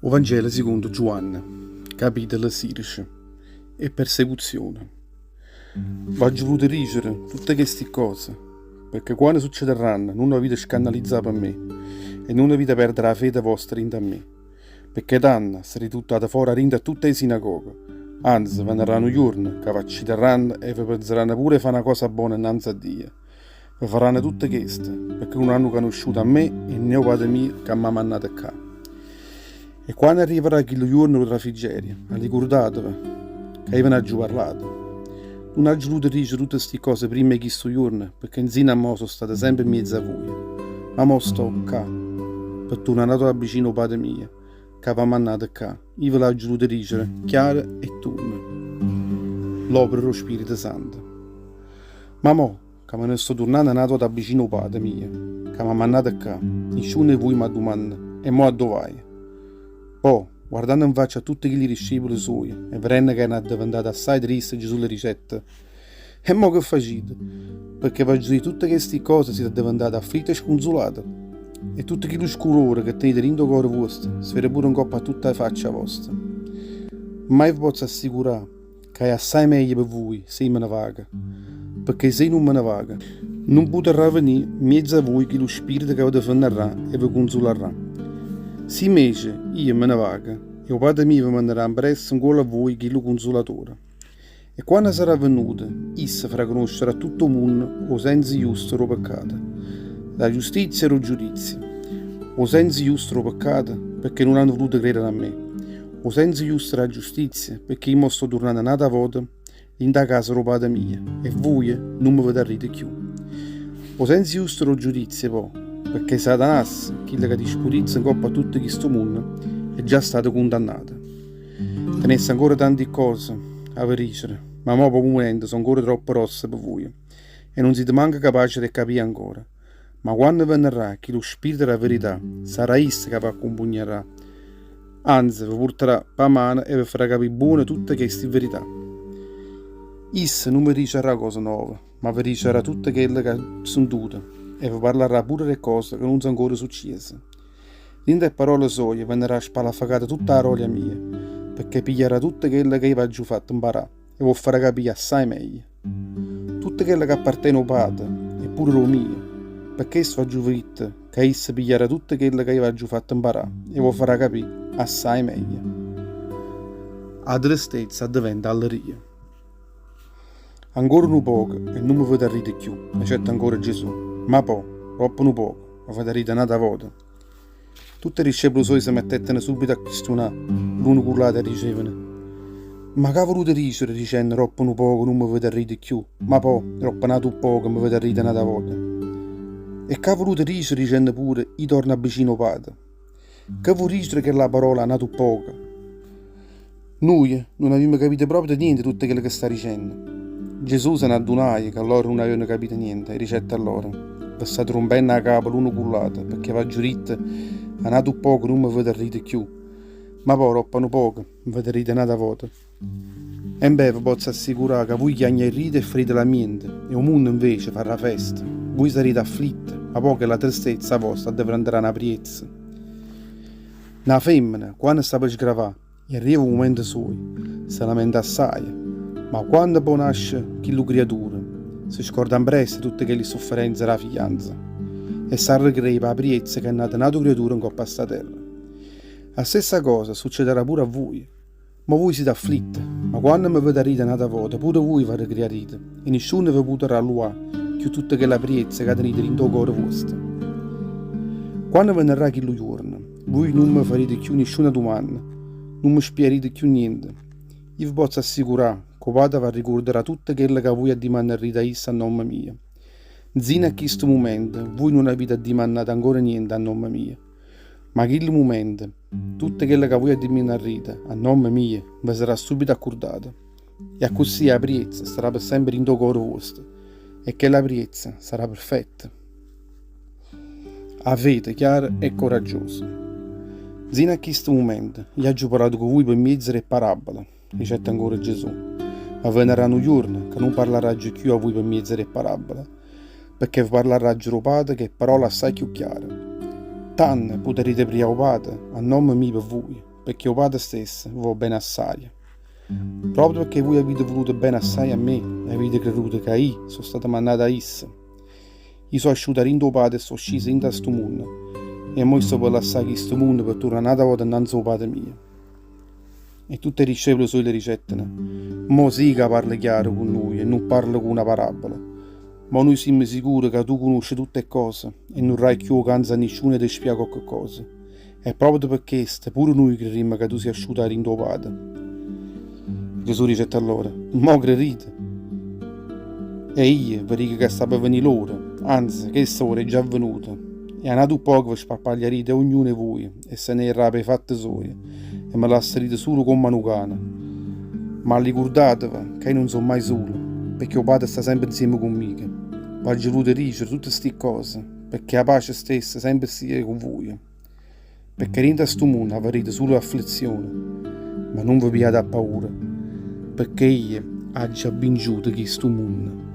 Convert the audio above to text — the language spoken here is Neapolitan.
O Vangelo sicondo Giuanne, capitolo sìdece. E persecuzione. V'aggio vuluto dicere tutte chesti ccose, pecché quanno succedarranno nun avite scannalizzà pe me e nun avite perdere 'a fede vosta dint' a me. Pecché tanno sarrite vuttate fora 'a dint' a tutte 'e sinagoghe, anze venarrà nu juorno ca v'accidarranno e ve penzaranno pure 'e fà na cosa bona 'nnanze a Dio. Ve farranno tutte chesto, pecché nun hanno canusciuto a me e né 'o Pate mio ca m'ha mannato ccà. E quanno arrivarrà chillu juorno d' 'o trafigerio, allicurdateve ca io ve n'aggio parlato. Nun aggio vuluto dicere tutte sti ccose primma 'e chistu juorno, pecché nzino a mo so' stato sempe 'mmiezzo a vuje. Ma mo sto ccà, pe turnà n'ata vota vicino 'o Pate mio, ca v'ha mannato ccà. Io ve l'aggio vuluto dicere chiaro e tunno. L'opera d' 'o Spirito Santo. Ma mo, ca me ne sto turnanno n'ata vota vicino 'o Pate mio, ca m'ha mannato ccà, nisciuno 'e vuje m'addumanna, E mo addò vaje? Po', guardanno 'nfaccia a tutte chilli discipule suoje e vedenno ca erano addeventate assaje triste, Gesù le dicette, E mo che facite? Pecché v'aggio ditto tutte chesti ccose site addeventate afflitte e scunzulate? E tutto chillu scurore che tenite dint' 'o core vuosto se vede pure 'ncopp' a tutta 'a faccia vosta. Ma io ve pozzo assicurà ca è assaje meglio pe vuje se io me ne vaco, pecché se io nun me ne vaco, nun putarrà venì 'mmiez'a vuje chillu Spirito ca ve defennarrà e ve cunzularrà. Si invece io me ne vaco, e 'o Pate mio ve mannerà ampresso 'ncuollo a vuje chillu Cunzulatore. E quanno sarrà venuto, isso farà conoscere a tutto 'o munno 'o senzo justo d' 'o peccato, d' 'a giustizia e d' 'o giudizio. O senzo justo d' 'o peccato, pecché nun hanno vuluto credere a me. 'O senzo justo d' 'a giustizia, pecché io mo sto turnanno n'ata vota dint' 'a casa d' 'o Pate mio e vuje nun me vedarrite cchiù. 'O senzo justo d' 'o giudizio, po', pecché Satanasso, chillo ca disputizza 'ncopp' a tutto chisto munno, è già stato cundannato. Tenesse ancora tanti ccose 'a ve dicere, ma mo p' 'o mumento so' ancora troppo grosse pe vuje e nun site manco capace d' 'e capì ancora. Ma quanno venarrà chillu Spirito d' 'a verità, sarrà isso ca v'accumpagnarrà, anze ve purtarà p' 'a mano e ve farrà capì buono tutte chesti verità. Isso nun ve diciarrà cose nove, ma ve diciarrà tutte chello c'ha sentuto e ve parlarrà pure d' 'e ccose ca nun so' ancora succiese. Dint' 'e pparole soje venarrà spalafacata tutta 'a rolia mia, pecché pigliarrà tutto chello ca io v'aggio fatto 'mparà e v'o farrà capì assaje meglio. Tutto chello ca appartene 'o Pate è pure d' 'o mio, pe chesto v'aggio ditto ca isso pigliarrà tutto chello ca io v'aggio fatto 'mparà e v'o farrà capì assaje meglio. 'A tristezza addeventa alleria. Ancora nu poco e nun me vedarrite cchiù, dicette ancora Gesù, ma po', doppo nu poco, me vedarrite n'ata vota. Tutt' 'e discepule suoje se mettetteno subito a quistionà l'uno cu ll'ato e dicevano, Ma che ha vuluto dicere dicenno doppo nu poco nun me vedarrite cchiù, ma po', doppo n'atu ppoco me vedarrite n'ata vota? E che ha vuluto dicere dicenno pure io torno avvicino 'o Pate? Che vo' dicere chella parola n'atu ppoco? Nuje nun avimmo capito proprio niente 'e tutto chello che sta dicenno. Gesù se n'addunaje ca lloro nun avevano capito niente e dicette a lloro, Ve state rumpenno 'a capa l'uno cu ll'ato pecché v'aggio ditto a n'atu ppoco nun me vedarrite cchiù, ma po' doppo nu poco me vedarrite n'ata vota. Embè ve pozzo assicurà ca vuje chiagnarrite e farrite lamiente e 'o munno invece farrà festa. Vuje sarrite afflitte, ma po' chella tristezza vosta addeventarà na priezza. Na femmena, quanno sta pe sgravà e arriva 'o mumento suojo, se lamenta assaje, ma quanno po' nasce chillu criaturo, se scorda ampressa tutte chelli sofferenze d' 'a figlianza e s'arrecrea p' 'a priezza ca è nato n'atu criaturo 'ncopp' a sta terra. A stessa cosa succedarrà pure a vuje. Mo vuje site afflitte, ma quanno me vedarrite n'ata vota, pure vuje v'arrecriarrite e nisciuno ve putarrà luà cchiù tutta chella priezza ca tenite dint' 'o core vuosto. Quanno venarrà chillu juorno, vuje nun me farite cchiù nisciuna dumanna, nun me spiarite cchiù niente. Io ve pozzo assicurà ca 'o Pate v'arricurdarrà tutto chello ca vuje addimannarrite a isso a nomme mio. Nzino a chistu mumento vuje nun avite addimannato ancora niente a nomme mio. Ma a chillu mumento, tutto chello ca vuje addimannarrite a nomme mio ve sarrà subito accurdato. E accussì 'a priezza starà pe sempe dint' 'o core vuosto, e chella priezza sarrà perfetta. A fede chiara e coraggiosa. Nzino a chistu mumento, io aggio parlato cu vuje pe mmiezzo d' 'e parabbole, dicette ancora Gesù, ma venarrà nu juorno ca nun parlarraggio cchiù a vuje pe mmiezzo d' 'e parabbole, pecché ve parlarraggio d' 'o Pate cu 'e parole assaje cchiù chiare. Tanno putarrite prià 'o Pate a nomme mio pe vuje. pecché 'o Pate stesso ve vo' bene assaje. Proprio pecché vuje avite vuluto bene assaje a me, avite creduto ca i' so' stato mannato 'a isso. I' so' asciuto 'a dint' 'o Pate e so' sciso dint' a stu munno, e mo sto pe' lassà chistu munno pe' turnà n'ata vota 'nnanze 'o Pate mio. E tutt' 'e discepole suoje le dicetteno, Mo sì ca parle chiaro cu nuje e nun parle cu na parabola. Mo nuje simmo sicure ca tu cunusce tutt' 'e ccose e nun daje cchiù 'o canzo a nisciuno 'e te spià cocche cosa. E proprio pe chesto pure nuje crerimmo ca tu si asciuto 'a dint' 'o Pate. Gesù dicette a loro, Mo crerite? E io ve dico ca sta pe venì l'ora, anze, chesta ora è già venuta, e a n'atu ppoco ve sparpagliarite ognuno 'e vuje e se ne jarrà p' 'e fatte soje e me lassarite sulo comm'a nu cane. Ma allicurdateve ca io nun so' mai sulo, pecché 'o Pate sta sempe 'nzieme cu mmico. V'aggio vuluto dicere tutte sti ccose, pecché 'a pace stessa sempe stia cu vuje. Pecché dint' a stu munno avarrite sulo afflizione, ma nun ve pigliate appaura, pecché io aggio vinciuto chistu munno.